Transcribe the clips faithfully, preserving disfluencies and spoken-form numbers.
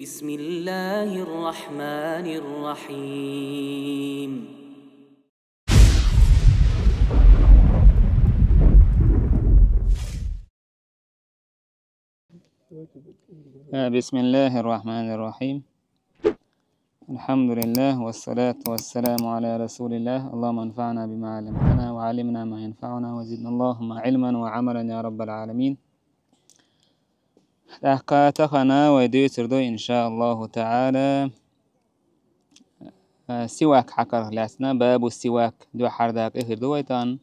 بسم الله الرحمن الرحيم. بسم الله الرحمن الرحيم. الحمد لله والصلاة والسلام على رسول الله. اللهم انفعنا بما علمتنا وعلمنا ما ينفعنا وزدنا اللهم علما وعملا يا رب العالمين. ТӀаккха тахан вай дуьйцур ду, إن شاء الله تعالى, сивак хьакарах лаьцна, باب السواك, дуьххьара дакъа хир ду вай тахана.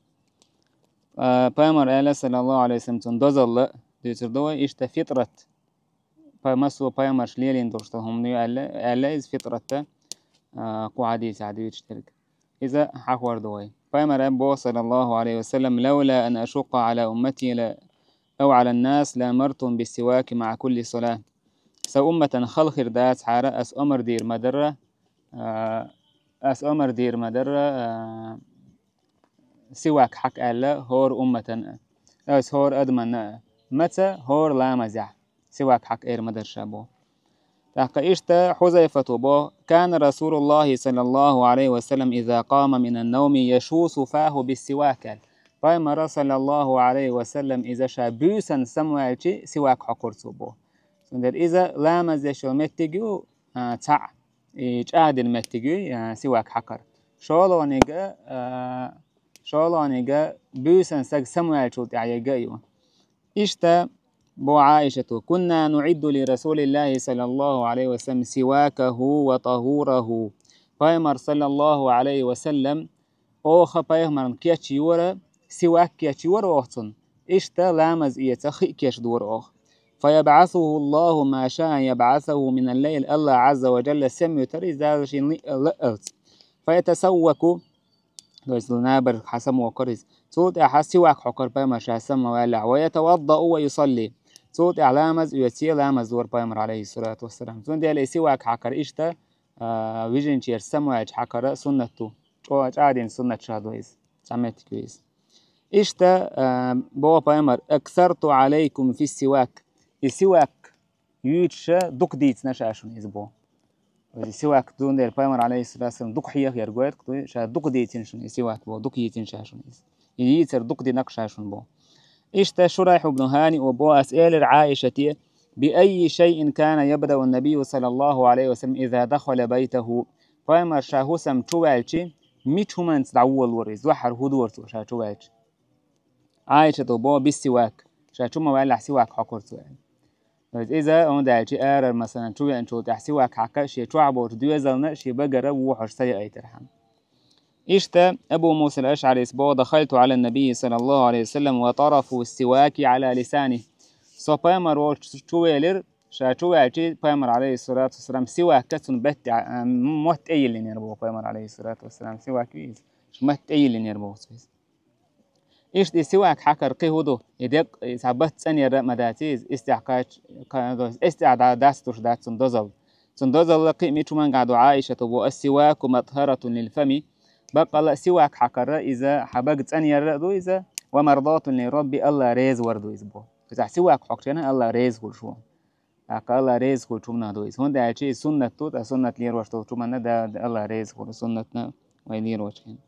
Пайхамар аьлла, صلى الله عليه وسلم, цун дозалла дуьйцур ду вай, иштта фитрат, пай-, массо пайхамарш лелийна долуш долу хӀума ю аьлла, аьлла иза фитратта, кху хьадисехь дуьйцуш дерг. Иза хьахор ду вай. Пайхамар боху, صلى الله عليه وسلم: لولا أن أشق على أمتي ل-، أو على الناس لأمرتهم بالسواك مع كل صلاة. Сан умматан хала хир дацахьара, ас омар дийр ма дарра, а, ас омар дийр ма дарра, а, сивак хьакха аьлла, хӀора умматан а, ас хӀора адаман а, маца хӀора ламазехь сивак хьакха эр ма дарра ша боху. ТӀаккха иштта Хьузайфата боху: كان رسول الله صلى الله عليه وسلم إذا قام من النوم يشوص فاه بالسواك, аьлла. Пайхамар, صلى الله عليه وسلم, иза ша буьйсанна самаваьлчи сивак хьокхура цо боху. Цундела иза ламаз деш йолу меттиг ю, а, цхьаъ, и чӀагӀдина меттиг ю, а, сивак хьакхар. ШолгӀаниг а, а, шолгӀаниг а буьйсанна саг самаваьллачул тӀаьхьа ерг а ю. Иштта боху Ӏаишата: كنا نعد لرسول الله صلى الله عليه وسلم سواكه وطهوره. Пайхамар, صلى الله عليه وسلم, оха пайхамарна кечйора, сивак кечйора оха цунна. Иштта ламаз эца хи кечдора оха. فيبعثه الله ما شاء أن يبعثه من الليل. Аллах عز وجل сема витара иза Дала шена лиъ-, лаъалц. فيتسوك, то есть набар хьасамавоккхура иза. Цул тӀаьхьа сивак хьокхура пайхамар ша самаваьллехь. ويتوضأ ويصلي. Цул тӀаьхьа ламаз оьций, ламаз дора пайхамар, عليه الصلاة والسلام. Цундела и сивак хьакхар иштта, а, вижинчераш самаваьлча хьакхар суннат ду. ЧӀо-, чӀагӀдина суннаташах ду иза. Цхьа меттиг ю иза. Иштта, а, боху пайхамар: أكثرت عليكم في السواك. И сивак юьйцуш дукха дийцина ша шуна иза боху. Иза сивак дундела пайхамар, عليه الصلاة والسلام, дукха хьехар гойту, ша дукха дийцина шуна и сивак боху, дукха йийцина ша шуна иза. И йийцар дукха дина ша шуна боху. Иштта Шурайх ибн ХӀаниъа боху: ас элира Ӏаишате: بأي شيء كان يبدأ النبي صلى الله عليه وسلم إذا دخل بيته. Пайхамар ша хӀусам чуваьлчи, мича хӀуманца дӀаволалора иза, дуьххьара хӀун дора цо ша чуваьлчи? Ӏаишата боху: بالسواك. Ша чу ма ваьллехь сивак хьокхура цо, аьлла. Иза, хӀунда аьлча, арара, масалан, чу веанчул тӀаьхьа сивак хьакха, шен чохь болчу доьзална, шен багара вохьуш ца яийтархьама. Иштта Абу Муса ал-АшӀарис боху: دخلت على النبي صلى الله عليه وسلم وطرف السواك على لسانه. Со пайхамар волчу чу велира, ша чу ваьлчи, пайхамар, عليه الصلاة والسلام, сивакка цунна бетта, а, мотт тӀе йиллинера боху пайхамар, عليه الصلاة والسلام, сивак ю иза. Мотт тӀе йиллинера боху цо иза. Иштта и сивак хьакхар кхин хӀун ду? И декъ, и цхьа бат цӀанъяр а ма дац иза, истехь кхач-, кха-, истехь да-, дастуш дац цунна дозалла. Цунна дозалла кхин а мича хӀумангахь ду Ӏаишата боху: السواك مطهرة للفم. Баккъалла а сивак хьакхар иза хьан бага цӀанъяр а ду иза, ومرضاة للرب, Аллах реза вар ду иза боху. Иза сивак хьокхучу хенахь Аллах реза хуьлуш ву. ТӀаккха Аллах реза хуьлучу хӀуманах ду иза. ХӀунда аьлча иза суннат ду, ткъа суннат лерош долчу хӀуманна да-, Аллах реза хуьлу суннатна вай лерочу хенахь.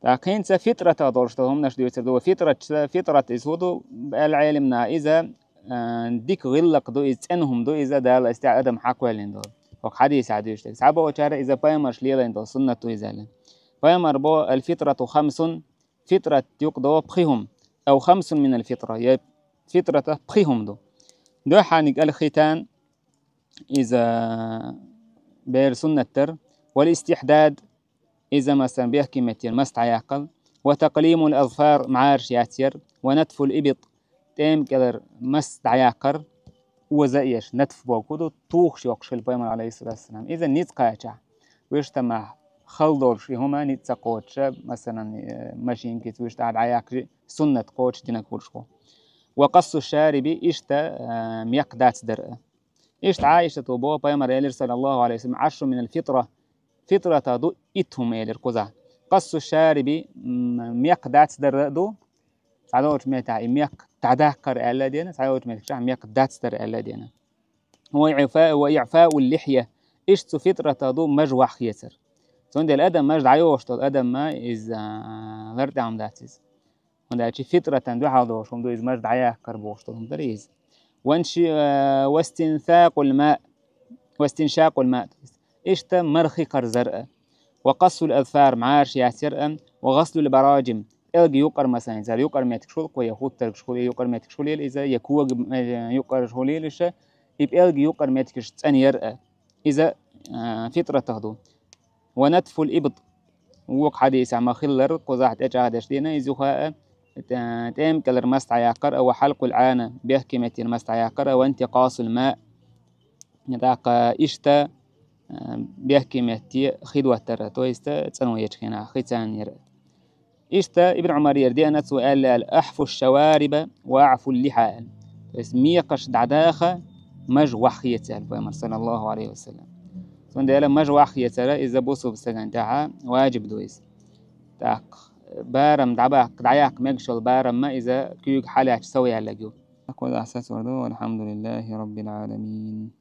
ТӀаккха хӀинца фитратах долуш долу хӀуманаш дуьйцур ду. Фитрат, фитрат иза хӀун ду? Аьлла Ӏеламнаха, иза, а, дика гӀиллакх ду иза, цӀена хӀума ду иза, Дала иза тӀехь адам хьакхоьллина долу. ХӀокху хьадисехь дуьйцуш дерг. Цхьаболчара иза пайхамарш лелийна долу суннат ду иза аьлла. Пайхамар боху: الفطرة خمس, фитрат юкъа до пхи хӀума, أو خمس من الفطرة, я фитратах пхи хӀума ду. Дуьххьарниг الختان, иза бер суннат дар, والاستحداد, иза, масалан, бехке меттера мас дӀаяккхал, وتقليم الأظفار, мӀараш яцъяр, ونتف الإبط, тӀема кӀелара мас дӀаяккхар, оза а еш, натф бохург ду, тухуш йоккхуш хилла пайхамар, عليه الصلاة والسلام. Иза ницкъ кхачахь, вуьштамахь хала долуш и хӀума ницкъ ца кхочуша, масалан, э, машинкица вуьштахь дӀаяккхачи, суннат кхочуш динарг хуьлуш ву. وقص الشارب, иштта, э, мекх дацдар а. Иштта Ӏаишата боху, пайхамар элира, صلى الله عليه وسلم: عشر من الفطرة, фитратах ду итт хӀума элира кхузахь. قص الشارب, м, мекх дацдар а ду, цхьадолчу меттехь и мекх дӀадаккхар аьлла а дена, цхьадолчу меттехь мекх дацдар аьлла а дена. وإعفاء، وإعفاء اللحية. Иштта цу фитратах ду маж ваххецар. Цундела адам маж дӀайохуш долу адам ма иза, а, лар тӀехь ма дац иза. ХӀунда аьлча фитратан дуьхьал долуш хӀума ду иза, маж дӀаяккхар бохуш долу хӀума дара иза. Ванши-, а, вастинсакъул ма, вастиншакъул ма. Иштта мархи кхарзар а. Ва къассул азфар, мӀараш яцъяр а, ва гъаслул бараджим, пӀелг юкъар, масалан, цара юкъар меттигаш хуьлу, я хуттаргаш хуьлу, я юкъар меттигаш хуьлийла иза, я кога, э, юкъараш хуьлийла иша, и пӀелг юкъар меттигаш цӀанъяр а. Иза, а, фитратах ду. Ва натфул ибт, вукху хьадисехь ма-хиллара, кхузахь тӀечӀагӀдеш дина, иза юха а, тӀе-, тӀемкӀелара мас дӀаяккхар а, ва хьалкъул Ӏана, бехке меттера мас дӀаяккхар а, ва интикъасул ма, тӀаккха иштта, а, бехке метте хи доттар а, то есть цӀано ечу хенахь хи цанъяр а. Иштта Ибн Ӏумарера деана, цо аьлла аьлла: «Ахьфу шавариба ва аӀфу лихьа», аьлла. То есть мекхаш дӀадаха, маж ваххеца аьлла Пайхамар, саллаллаху алейхи ва саллям. Цундела маж ваххецара иза бусулба стагана тӀехьа ваджиб ду иза. ТӀаккха барам дӀабаккха, дӀаяккха мегаш йолу барам ма иза куьйга хьалаьцча сов яьлларг ю. Кхузахь сацор ду. Валхьамдулиллахи раббил Ӏаламин.